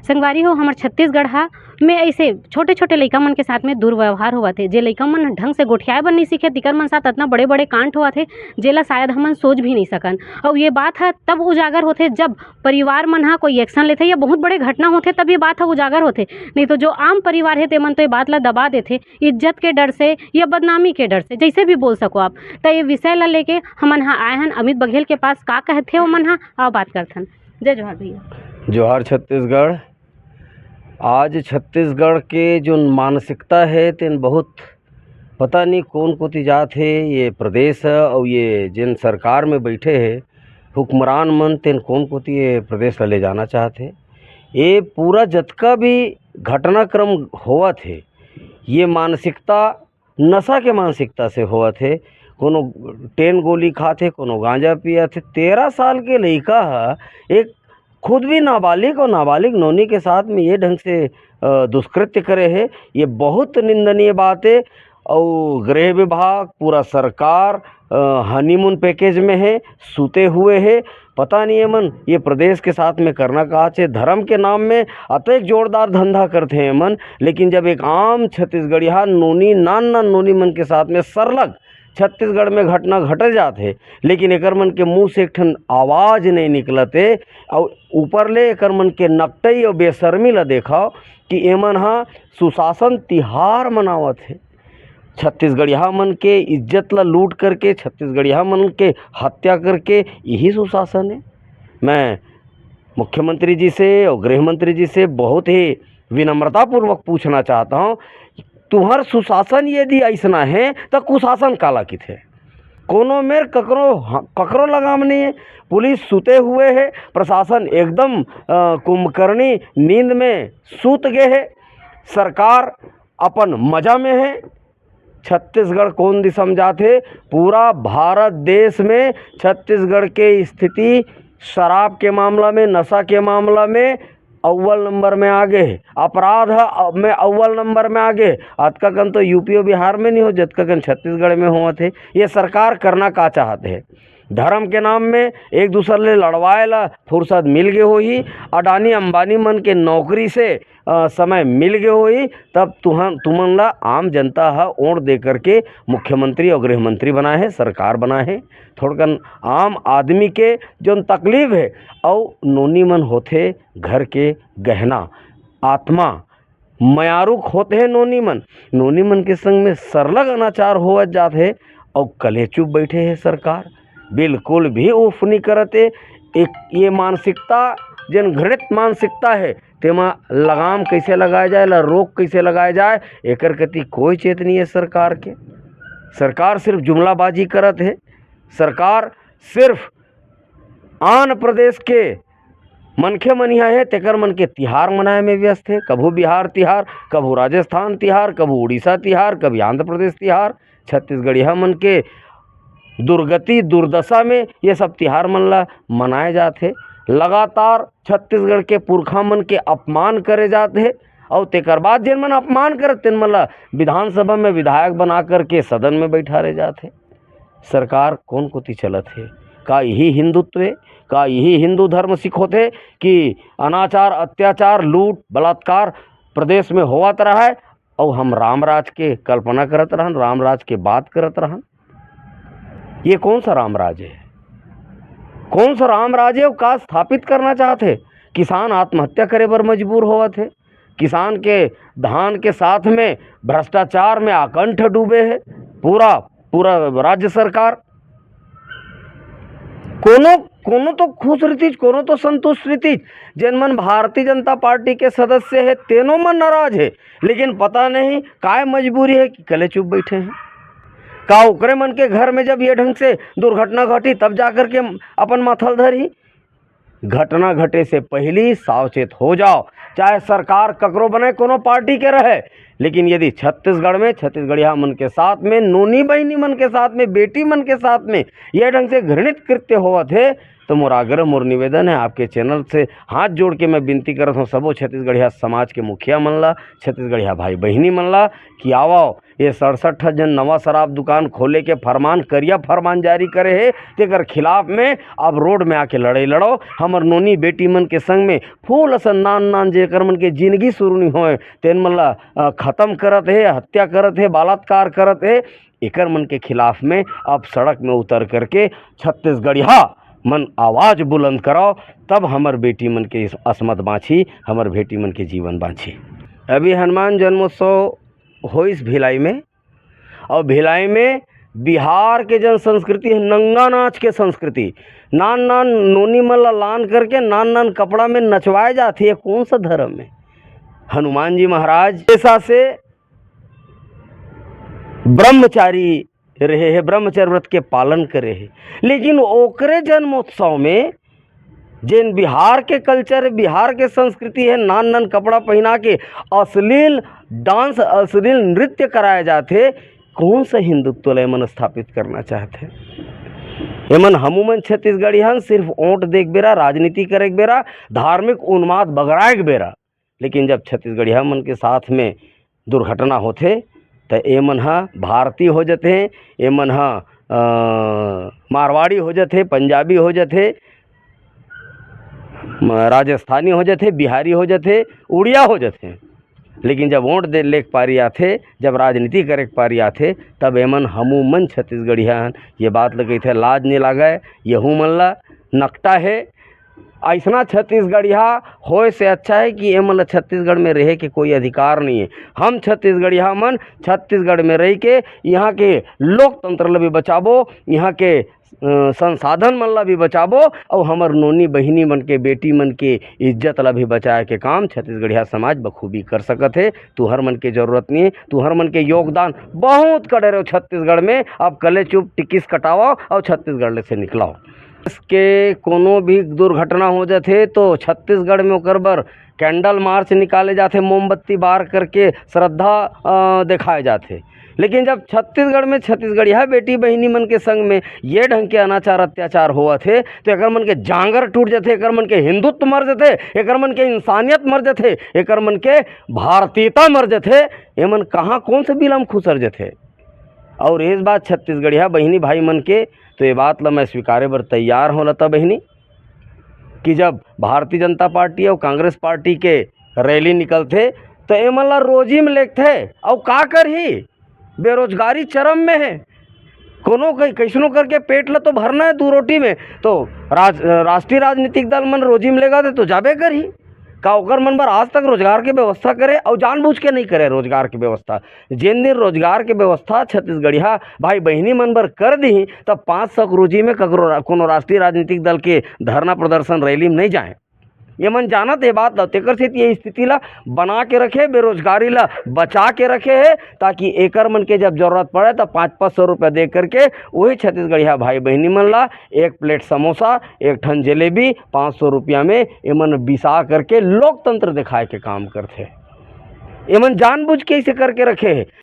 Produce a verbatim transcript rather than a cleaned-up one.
संगवारी हो, हमर छत्तीसगढ़ हा में ऐसे छोटे-छोटे लइका मन के साथ में दुर्व्यवहार होवत हे, जे लइका मन ढंग से गोठियाए बर नइ सीखे, तिकर मन साथ अतना बड़े-बड़े कांड होवत हे, जेला शायद हमन सोच भी नइ सकन। अउ ये बात ह तब उजागर होथे, जब परिवार मन ह कोई action लेथे या बहुत बड़े घटना होथे, तब ये बात ह उजागर होथे। नहीं तो जो आम परिवार हे, तेमन तो ये बात ला दबा देथे, इज्जत के डर से या बदनामी के डर से, जैसे भी बोल सको आप। त ये विषय ला लेके हमन ह आए हन अमित बघेल के पास, का कहथे ओमन ह, आओ बात करथन। जय जोहार भैया। जोहार छत्तीसगढ़। आज छत्तीसगढ़ के जो मानसिकता है, तेन बहुत पता नहीं कौन कोती जात हे। ये प्रदेश ह अउ ये जेन सरकार में बैठे हे हुक्मरान मन, तेन कौन कोती ये प्रदेश ला ले जाना चाहत हे। ये पूरा जतका भी घटनाक्रम होवत हे, ये मानसिकता नशा के मानसिकता से होवत हे। कोनो टेन गोली खात हे, कोनो गांजा पियत हे। तेरह साल के लइका ह, एक खुद भी नाबालिग और नाबालिग नोनी के साथ में ये ढंग से, अ, दुष्कृत्य करे हे, ये बहुत निंदनीय बात हे। अउ गृह विभाग, पूरा सरकार, अ, honeymoon package में हे, सुते हुए हे। पता नहीं एमन ये प्रदेश के साथ में करना का हे। धर्म के नाम में अतेक जोरदार धंधा करथे एमन, लेकिन जब एक आम छत्तीसगढ़िया नोनी, नान नान नोनी मन के साथ में सरलग छत्तीसगढ़ में घटना घटे जात हे, लेकिन एकर मन के मुंह से एक ठन आवाज नहीं निकलत हे। अउ ऊपर ले एकर मन के नकटई अउ बेशर्मी ला देखव कि एमन ह सुशासन तिहार मनावत हे। छत्तीसगढ़िया मन के इज्जत ला लूट करके, छत्तीसगढ़िया मन के हत्या करके, यही सुशासन हे। मैं मुख्यमंत्री जी से और गृह मंत्री जी से बहुत ही विनम्रतापूर्वक पूछना चाहता हूँ, तुम्हर सुशासन यदि अइसना हे, त कुशासन काला किथे? कोनो मेर ककरो, ककरो लगाम नहीं हे। पुलिस सुते हुए हे, प्रशासन एकदम, अ, कुंभकर्णी नींद में सूत गे हे। सरकार अपन मजा में हे। छत्तीसगढ़ कौन दिशा में जात हे? पूरा भारत देश में छत्तीसगढ़ के स्थिति शराब के मामला में, नशा के मामला में अव्वल नंबर में आगे हे, अपराध ह-, में अव्वल नंबर में आगे हे। अतका कन तो यूपी और बिहार में नहीं हो, जतका कन छत्तीसगढ़ में होवत हे। ये सरकार करना का चाहत हे? धर्म के नाम में एक दूसर ले लड़वाए ला फुर्सत मिल गे होही, अडानी अंबानी मन के नौकरी से, अ, समय मिल गे होही, तब तुहन, तुमन ला आम जनता ह वोट दे करके मुख्यमंत्री और गृह मंत्री बनाए हे, सरकार बनाए हे। थोड़कन आम आदमी के जोन तकलीफ हे, अउ नोनी मन होथे घर के गहना, आत्मा, मयारुक होत हे नोनी मन। नोनी मन के संग में सरलग अनाचार होवत जात हे, अउ कलेचुप बैठे हे सरकार, बिल्कुल भी उफ नहीं करत हे। एक ये मानसिकता, जेन घृणित मानसिकता हे, तेमा लगाम कैसे लगाए जाए, ला रोक कैसे लगाए जाए, एकर कति कोई चेत नहीं हे सरकार के। सरकार सिर्फ जुमलाबाजी करत हे। सरकार सिर्फ आन प्रदेश के मनखे मन इहाँ हे, तेकर मन के तिहार मनाए में व्यस्त हे। कभू बिहार तिहार, कभू राजस्थान तिहार, कभू उड़ीसा तिहार, कभी आंध्र प्रदेश तिहार। छत्तीसगढ़िया मन के दुर्गति, दुर्दशा में ये सब तिहार मन ला मनाए जात हे। लगातार छत्तीसगढ़ के पुरखा मन के अपमान करे जात हे, अउ तेकर बाद जेन मन अपमान करत, तेन मन ला विधानसभा में विधायक बना करके सदन में बैठारे जात हे। सरकार कोन कोति चलत हे? का इही हिंदुत्व हे? का इही हिंदू धर्म सिखोथे कि अनाचार, अत्याचार, लूट, बलात्कार प्रदेश में होवत रहय अउ हम राम राज के कल्पना करत रहन, राम राज के बात करत रहन? ये कौन सा राम राज हे? कौन सा राम राज हे अउ का स्थापित करना चाहत हे? किसान आत्महत्या करे बर मजबूर होवत हे, किसान के धान के साथ में भ्रष्टाचार में आकंठ डूबे हे पूरा, पूरा राज्य सरकार। कोनो, कोनो तो खुश रहितिस, कोनो तो संतुष्ट रहितिस। जेन मन भारतीय जनता पार्टी के सदस्य हे, तेनो मन नाराज हे, लेकिन पता नहीं काय मजबूरी हे कि कलेचुप बैठे हे। का ओकरे मन के घर में जब ये ढंग से दुर्घटना घटी, तब जाकर के अपन माथा ल धरही? घटना घटे से पहिली सावचेत हो जाव, चाहे सरकार ककरो बने, कोनो पार्टी के रहे, लेकिन यदि छत्तीसगढ़ में छत्तीसगढ़िया मन के साथ में, नोनी बहिनी मन के साथ में, बेटी मन के साथ में ये ढंग से घृणित कृत्य होवत हे, तो मोर आग्रह, मोर निवेदन है, आपके चैनल से हाथ जोड़ के मैं विनती करत हूँ सबो छत्तीसगढ़िया समाज के मुखिया मन ला, छत्तीसगढ़िया भाई बहिनी मन ला कि आवव, ये सड़सठ ठा जन नवा शराब दुकान खोले के फरमान, करिया फरमान जारी करे हे, तेकर खिलाफ में अब रोड में आके लड़ाई लड़ो। हमर नोनी बेटी मन के संग में फूल असन नान नान जेकर मन के जिंदगी शुरू नहीं होए, तेन मन ला, अ, खत्म करत हे, हत्या करत हे, बलात्कार करत हे, एकर मन के खिलाफ में अब सड़क में उतर करके छत्तीसगढ़िया मन आवाज बुलंद कराओ, तब हमर बेटी मन के इस-, असमत बाँची, हमर बेटी मन के जीवन बाँची। अभी हनुमान जन्मोत्सव होइस भिलाई में, और भिलाई में बिहार के जन संस्कृति है नंगा नाच के संस्कृति, नान नान नोनी मन ला लान करके नान नान कपड़ा में नचवाए जाथे। ये कौन सा धर्म है? हनुमान जी महाराज ऐसा से ब्रह्मचारी रहे हे, ब्रह्मचर्य व्रत के पालन करे हे, लेकिन ओकरे जन्मोत्सव में जेन बिहार के कल्चर, बिहार के संस्कृति है, नान नान कपड़ा पहिना के अश्लील डांस, अश्लील नृत्य कराए जाथे, कौन सा हिंदुत्व ला एमन स्थापित करना चाहथे? एमन हमू मन छत्तीसगढ़िया हन, सिर्फ वोट दे के बेरा, राजनीति करे के बेरा, धार्मिक उन्माद बगराए के बेरा, लेकिन जब छत्तीसगढ़िया मन के साथ में दुर्घटना होथे, त एमन ह भारतीय हो जथे, एमन ह, अ, मारवाड़ी हो जथे, पंजाबी हो जथे, म-, राजस्थानी हो जथे, बिहारी हो जथे, उड़िया हो जथे। लेकिन जब वोट दे लेके पारी आथे, जब राजनीति करे के पारी आथे, तब एमन हमू मन छत्तीसगढ़िया हन। ये बात ल कहिथे, लाज नहीं लागय, यहू मन ला नकटा हे। अइसना छत्तीसगढ़िया होए से अच्छा है कि एमन ल छत्तीसगढ़ में रहे के कोई अधिकार नहीं है। हम छत्तीसगढ़िया मन छत्तीसगढ़ में रह के यहाँ के लोकतंत्र ल भी बचाबो, यहाँ के, अ, संसाधन मन ल भी बचाबो, अउ हमर नोनी बहिनी मन के, बेटी मन के इज्जत ल भी बचाए के काम छत्तीसगढ़िया समाज बखूबी कर सकत हे। तुहर मन के जरूरत नहीं है, तुहर मन के योगदान बहुत कड़े रहो छत्तीसगढ़ में। अब कले चुप टिकिस कटाओ अउ छत्तीसगढ़ ले से निकलाओ। इसके कोनो भी दुर्घटना हो जाथे तो छत्तीसगढ़ में ओकर बर candle march निकाले जाथे, मोमबत्ती बार करके श्रद्धा, अ, दिखाए जाथे। लेकिन जब छत्तीसगढ़ में छत्तीसगढ़िया बेटी बहिनी मन के संग में ये ढंग के अनाचार अत्याचार होवत हे, तो एकर मन के जांगर टूट जथे, एकर मन के हिंदुत्व मर जथे, एकर मन के इंसानियत मर जथे, एकर मन के भारतीयता मर जथे। एमन कहाँ कौन से बिलम खुसर जथे? और इस बात छत्तीसगढ़िया बहिनी भाई मन के, तो ये बात ला मैं स्वीकारे बर तैयार हूँ लता बहिनी, कि जब भारतीय जनता पार्टी और कांग्रेस पार्टी के रैली निकलथे, तो एमन ला रोजी में लेगथे। और का करही, बेरोजगारी चरम में है। कोनो कहीं कैसनो करके पेट ला तो भरना है दू रोटी में, तो राज-, राष्ट्रीय राजनीतिक दल मन रोजी में लेगा दे तो जाबे करही। का ओकर मन बर आज तक रोजगार के व्यवस्था करे? और जानबूझ के नहीं करे रोजगार के व्यवस्था। जेन दिन रोजगार के व्यवस्था छत्तीसगढ़िया भाई बहिनी मन बर कर दीही, तब पाँच सौ के रोजी में ककरो रा-, कोनो राष्ट्रीय राजनीतिक दल के धरना प्रदर्शन रैली में नहीं जाए। ये मन जानत हे बात ला, तेकर सेती ये स्थिति ला बना के रखे, बेरोजगारी ला बचा के रखे हे, ताकि एकर मन के जब जरूरत पड़े, तब पाँच पाँच सौ रुपया दे करके वही छत्तीसगढ़िया भाई बहिनी मन ला एक प्लेट समोसा, एक ठन जलेबी पाँच सौ रुपया में एमन बिसा करके लोकतंत्र दिखाए के काम करथे। एमन जानबूझ के इसे करके रखे हे।